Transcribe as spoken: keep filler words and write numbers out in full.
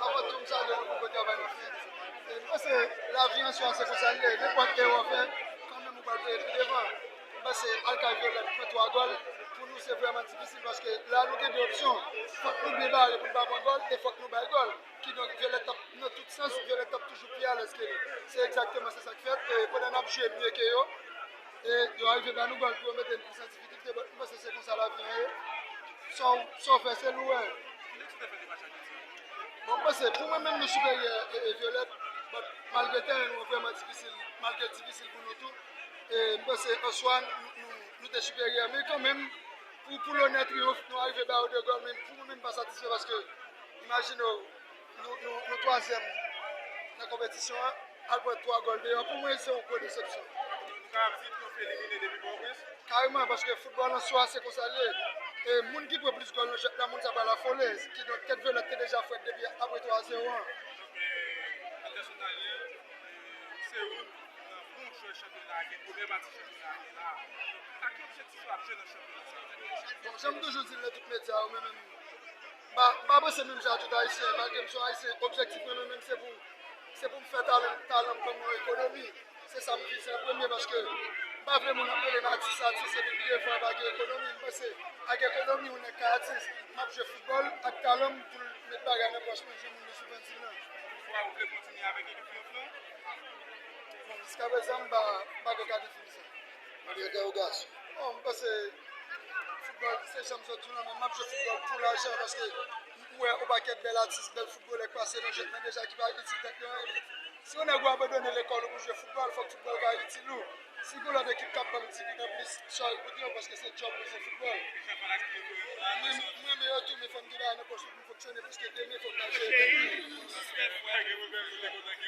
Avan tou, m salye nou pou bon travay n ap fè. E m panse lavi an swa se konsa l ye. Nenpòt erè w fè, kanmenm ou pral peye pi devan. M panse Alkay Vyolèt pran twa gòl. Pou nou, se vrèman difisil paske la, nou gen de opsyon. Fòk nou byen bare pou n pa pran gòl e fòk nou bay gòl. Kidonk, Vyolèt t ap, nan tout sans, Vyolèt t ap toujou pi alèz ke nou. Se egzakteman se sa k fèt. E pandan n ap jwe mye ke yo, e yo arive ba nou gòl pou yo mete n plis an difikilte, but m panse se konsa lavi an ye. Sa w, sa w fè, se l ou wè. Bon, m panse, pou mwen menm, nou siperyè e, e Vyolèt, but malgre teren nou an vrèman difisil, malgre l difisil pou nou tou, e m panse an swa, nou, nou, nou te siperyè, men kanmenm, pou, pou lonè triyonf, nou arive ba yo de gòl, men pou mwen menm, m pa satisfè paske, imajine w, nou, nou, nou twazyèm nan konpetisyon an, al pran twa gòl deyò, pou mwen, se yon gwo desepsyon. Nou kapab di nou elimine depi Pòtoprens? Kareman, paske foutbòl an swa, se konsa l ye. E moun ki pran plis gòl nan jwèt la, moun sa pral afole. Kidonk, tèt Vyolèt te deja frèt depi apre twa zewo an. Donk, e, Anderson Daniel, e, se youn nan bon jwè chanpyona a, gen premyè pati chanpyona a, gen la. Sa ki objektif w ap jwe nan chanpyona sa a? Bon, jan m toujou di l nan tout medya yo, mwen menm, m pa, m pa panse menm jan ak tout Ayisyen, malgre m se yon Ayisyen, objektif mwen menm, menm se pou, se pou m fè talan, talan m kòm yon ekonomi. Se sa m vize an premye, paske m pa vle moun ap rele m atis, atis, epi pi devan pa gen ekonomi. M panse, ak ekonomi, yon nèg ka atis. M ap jwe foutbòl ak talan m pou l met bagay nan pòch mwen, jan moun yo souvan di l lan. Toutfwa, ou vle kontinye avèk ekip Triyonf lan? Bon, jiskaprezan, m pa, m pa ko ka defini sa. Mwen gen entèwogasyon. Bon, m panse foutbòl, se jan m sot di w lan, men m ap jwe foutbòl pou lajan, paske m wè yon pakèt bèl atis, bèl foutbolè k pase nan jwèt lan deja ki pa itil tèt yo anyen. Si yon nèg ou abandone lekòl ou pou jwe foutbòl, fòk foutbòl ka itil ou. Si gon lòt ekip k ap ban m ti kou nan plis, sa yo koute yo, paske se djòb mwen, se foutbòl. Mwen, mwen renmen yo tou, men fò m gen bagay nan pòch mwen pou m fonksyone, piske demen fòk m al jere tèt mwen.